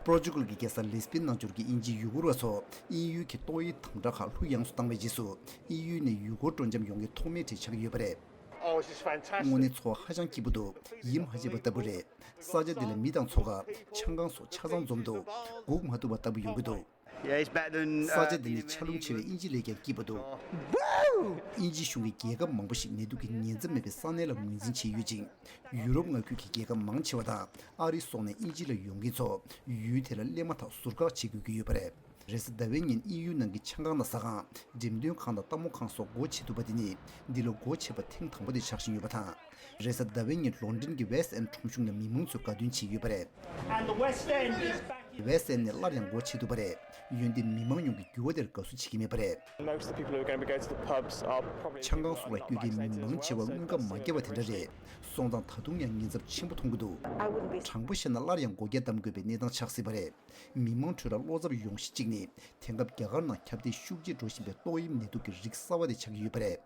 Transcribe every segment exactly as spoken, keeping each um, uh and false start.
པོར་ཅུ་གལ་གྱི་རྒྱལ་ས་ལིས་པིན་ནང་འབྱོར་གྱི་དབྱིན་ཇིའི་ཡུ་གུར་བ་ཚོ་དབྱིན་ཡུལ་གྱི་ཏོག་དབྱིབས་དམ་དྲག་ཁག་ལྷུག་ཡངས་སུ་བཏང་བའི་རྗེས་སུ། དབྱིན་ཡུལ་ནས་ཡུ་གུར་སྤྲོ་འཆམ་ཡོང་མཁན་ཐོགས་མེད་གྲས་ཆགས་ཀྱི་ཡོད་པ་རེད། Oh, this is fantastic. དངོས་གནས་འཚོ་བ་ཧ་ཅང་སྐྱིད་པོ་འདུག་ཡིད་མ་ཆེས་པ་ལྟ་བུ་རེད། ས་ཆ་འདི་ལ་མི་དང་ཚོགས་ཁག་ཆང་ཁང་སོགས་ཆ་ཚང་འཛོམས་འདུག་སྒུག་མ་ཐུབ་པ་ལྟ་བུ་ཡོང་གི་འདུག Yeah, it's better than, ས་ཆ་འདི་ནི་ཆ་རླུང་ཆེ་བའི་དབྱིན་ཇི་ལས་ཀྱང་སྐྱིད་པོ་འདུག་དབྱིན་ཇི་གཞུང་གིས་རྒྱལ་ཁབ་མང་པོ་ཞིག་ནད་དུག་གི་ཉེན་ཚབས་མེད་པའི་ས་གནས་ལ་ངོས་འཛིན་བྱས་ཡོད་ཅིང་། ཡུ་རོབ་མངའ་ཁུལ་གྱི་རྒྱལ་ཁབ་མང་ཆེ་བ་དང་ཨ་རི་སོགས་ནས་དབྱིན་ཇི་ལ་ཡོང་མཁན་ཚོ་ཡུལ་དེ་ལ་སླེབས་མ་ཐག་ཟུར་བཀག་བྱེད་དགོས་ཀྱི་ཡོད་པ་རེད། རེས་གཟའ་ཟླ་བའི་ཉིན་དབྱིན་ཡུལ་ནང་གི་ཆང་ཁང་དང་ཟ་ཁང་། འགྲེམས་སྟོན་ཁང་དང་ལྟད་མོ་ཁང་སོགས་སྒོ་ཕྱེ་ཐུབ་པ་དེ་ནི་འདི་ལོ་སྒོ་ཕྱེ་བ་ཐེངས་དང་པོ་དེ་ཆགས་བཞིན་ཡོད་པ་དང་། རེས་གཟའ་ཟླ་བའི་ཉིན་ལོན་ཌོན་གྱི་ཝེ་སི་ཊི་ཨེན་ཌི་ཁྲོམ་གཞུང་ལ་མི་མང་ཚོས་དགའ་སྟོན་བྱས་ཡོད་པ་རེད། And the West End is back. ཝེ་སི་ཊི་ཨེན་ཌི་ནས་སླར་ཡང་སྒོ་ཕྱེ་ཐུབ་པ་རེད། འོན་ཏེ་མི་མང་ཡོངས་ཀྱིས་འགྱུར་བ་དེར་དགའ་བསུ་བྱེད་ཀྱི་མེད་པ་རེད། Most of the people who are going to be going to the pubs are probably ཆང་ཁང་སོགས་ལ་སྐྱོད་མཁན་མི་མང་ཆེ་བ་དངུལ་ཁང་མ་བརྒྱབ་པ་དེ་འདྲ་རེད། སོང་ཙང་ད་དུང་ཡང་ཉེན་ཚབས་ཆེན་པོ་མཐོང་གི་འདུག་དྲང་པོ་བཤད་ན་སླར་ཡང་སྒོ་བརྒྱབ་བསྡམ་དགོས་པའི་གནས་སྟངས་ཆགས་སྲིད་པ་རེད། མི་མང་ཁྲོད་ལ་བློ་འཚབ་ཡོང་གཞི་གཅིག་ནི་དེང་སྐབས་རྒྱ་གར་ནང་ཁྱབ་གདལ་ཤུགས་ཆེ་འགྲོ་བཞིན་པའི་ཏོག་དབྱིབས་ནད་དུག་གི་རིགས་གསར་བ་དེ་ཆགས་ཀྱི་ཡོད་པ་རེད།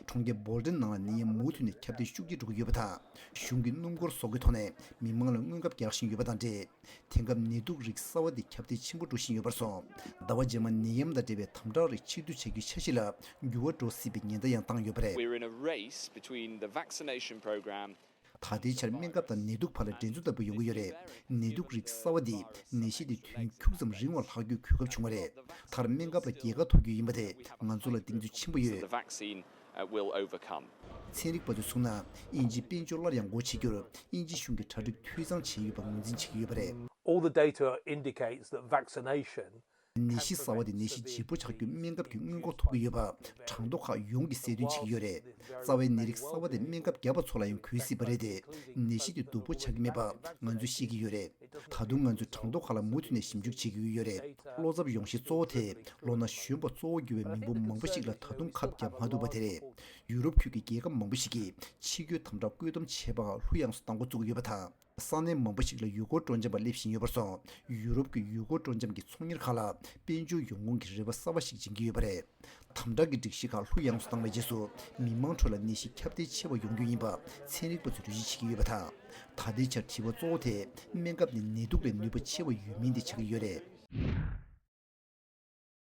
གྲོང་ཁྱེར་སྦོལ་ཏན་ནང་ལ་ནད་ཡམས་མུ་མཐུད་ནས་ཁྱབ་གདལ་ཤུགས་ཆེ་འགྲོ་གི་ཡོད་པ་དང་། གཞུང་གིས་སྣུམ་འཁོར་གསོག་གི་ཐོག་ནས་མི་མང་ལ་སྔོན་ཁབ་རྒྱག་བཞིན་ཡོད་པ་དང་འབྲེལ། དེང་སྐབས་ནད་དུག་རིགས་གསར་བ་འདི་ཁྱབ་གདལ་ཆེན་པོ་འགྲོ་བཞིན་ཡོད་པར་སོང་། ཟླ་བ་རྗེས་མར་ནད་ཡམས་དང་འབྲེལ་བའི་དམ་དྲག་རིགས་ཕྱིར་བསྡུ་བྱ་རྒྱུའི་འཆར་གཞི་ལ་འགྱུར་བ་འགྲོ་སྲིད་པའི་ཉེན་བརྡ་ཡང་བཏང་ཡོད་པ་རེད། We're in a race between the vaccination program. ད་ལྟའི་ཆར་སྨན་ཁབ་དང་ནད་དུག་བར་ལ་འགྲན་རྩོད་ལྟ་བུ་ཡོང་གི་ཡོད་རེད། ནད་དུག་རིགས་གསར་བ་འདིས་ནད་གཞི་འདི་དུས་ཡུན་ཁྱུག་ཙམ་རིང་བ་ལྷག་རྒྱུའི་གོ་སྐབས་བྱུང་བ་རེད། མཐར་སྨན་ཁབ་ལ་རྒྱལ་ཁ་ཐོབ་རྒྱུ་ཡིན་པ་དེ་ང་ཚོ་ལ་གདེང་ཚོད་ཆེན་པོ་ཡོད། The vaccine, uh, will overcome. ཚན་རིག་པ་ཚོས་གསུངས་ན། དབྱིན་ཇིའི་དཔལ་འབྱོར་སླར་ཡང་སྒོ་ཕྱེ་རྒྱུར་དབྱིན་ཇི་གཞུང་གིས་གྲ་སྒྲིག་འཐུས་ཚང་བྱས་ཡོད་པ་ངོས་འཛིན་བྱེད་ཀྱི་ཡོད་པ་རེད། All the data indicates that vaccination ནད་གཞི་གསར་བ་དེ་ནད་གཞི་ལྗིད་པོ་ཆགས་རྒྱུའི་སྨན་ཁབ་ཀྱི་སྔོན་འགོག་ཐོབ་ཀྱི་ཡོད་པ་གྲངས་ཐོ་ཁག་ཡོངས་ཀྱིས་གསལ་སྟོན་བྱེད་ཀྱི་ཡོད་རེད། རྩ་བའི་ནད་རིགས་གསར་བ་དེ་སྨན་ཁབ་བརྒྱབ་པ་ཚོ་ལ་ཡང་འགོས་སྲིད་པ་རེད་དེ། ནད་གཞི་དེ་སྡུག་པོ་ཆགས་ཀྱི་མེད་པ་ང་ཚོས་ཤེས་ཀྱི་ཡོད་རེད། ད་དུང་ང་ཚོས་གྲངས་ཐོ་ཁག་ལ་མུ་མཐུད་ནས་ཞིབ་འཇུག་བྱེད་ཀྱི་ཡོད་རེད། བློ་འཚབ་ཡོང་གཞི་གཙོ་བོ་དེ་ལོ་ན་གཞོན་པ་གཙོ་བོ་གྱུར་བའི་མི་འབོར་མང་པོ་ཞིག་ལ་ད་དུང་ཁབ་བརྒྱབ་མ་ཐུབ་པ་དེ་རེད། ཡུ་རོབ་ཁུལ་གྱི་རྒྱལ་ཁབ་མང་པོ་ཞིག་གིས་ཕྱི་སྐྱོད་དམ་དྲག་བཀོད་འདོམས་བྱེད་པ་ལྷུག་ཡངས་སུ་གཏང་འགོ་བཙུགས་ཡོད་པ་དང་། ས་གནས་མང་པོ་ཞིག་ལ་ཡུལ་སྐོར་སྤྲོ་འཆམ་པ་སླེབས་བཞིན་ཡོད་པར་སོང་། ཡུ་རོབ་ཀྱི་ཡུལ་སྐོར་སྤྲོ་འཆམ་གྱི་ཚོང་གཉེར་ཁང་ལ་དཔལ་འབྱོར་ཡོང་ཁུངས་ཀྱི་རེ་བ་གསར་བ་ཞིག་སྦྱིན་གྱི་ཡོད་པ་རེད། དམ་དྲག་གི་སྒྲིག་གཞི་ཁག་ལྷུག་ཡངས་སུ་བཏང་བའི་རྗེས་སུ་མི་མང་ཁྲོད་ལ་ནད་གཞི་ཁྱབ་གདལ་ཆེ་བ་ཡོང་རྒྱུ་ཡིན་པ་ཚན་རིག་པ་ཚོས་འགྲེལ་བརྗོད་བྱེད་ཀྱི་ཡོད་པ་དང་། ད་ལྟའི་ཆར་དྲི་བ་གཙོ་བོ་དེ་སྨན་ཁབ་ནི་ནད་དུག་ལས་ནུས་པ་ཆེ་བ་ཡོད་མིན་དེ་ཆགས་ཀྱི་ཡོད་རེད།